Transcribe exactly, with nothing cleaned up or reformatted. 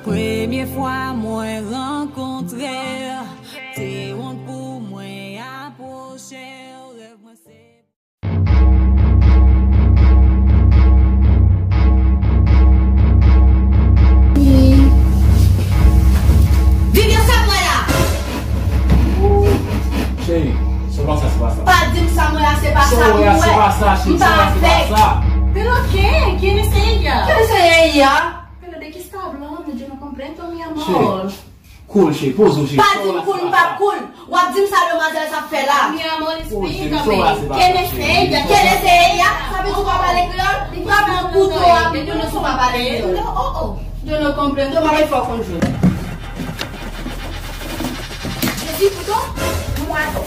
Premye fwa mwen rankontre, te wont pou mwen apwoche, rèv mwen se Vivian, sa m wè la? Cheri, se pa sa, se pa sa. Pa di m sa m wè la, se pa sa m wè. Se pa sa, cheri, se pa sa. Pero qué? ¿Quién es ella? ¿Quién es ella? Pero ¿de qué está hablando? Yo no comprendo, mi amor. Cheri, cool, cheri, poze w, cheri. Pa di m cool, m pa cool. W ap di m sa demwazèl sa ap fè la. Mi amor, explícame. ¿Quién es ella? ¿Quién es ella? Sa vle di w pa pale kreyòl? M frape yon kouto w ap tounen si w pa pale kreyòl. Yo no comprendo, m ap fè w konn jwe. Jezi, kouto, nou atò.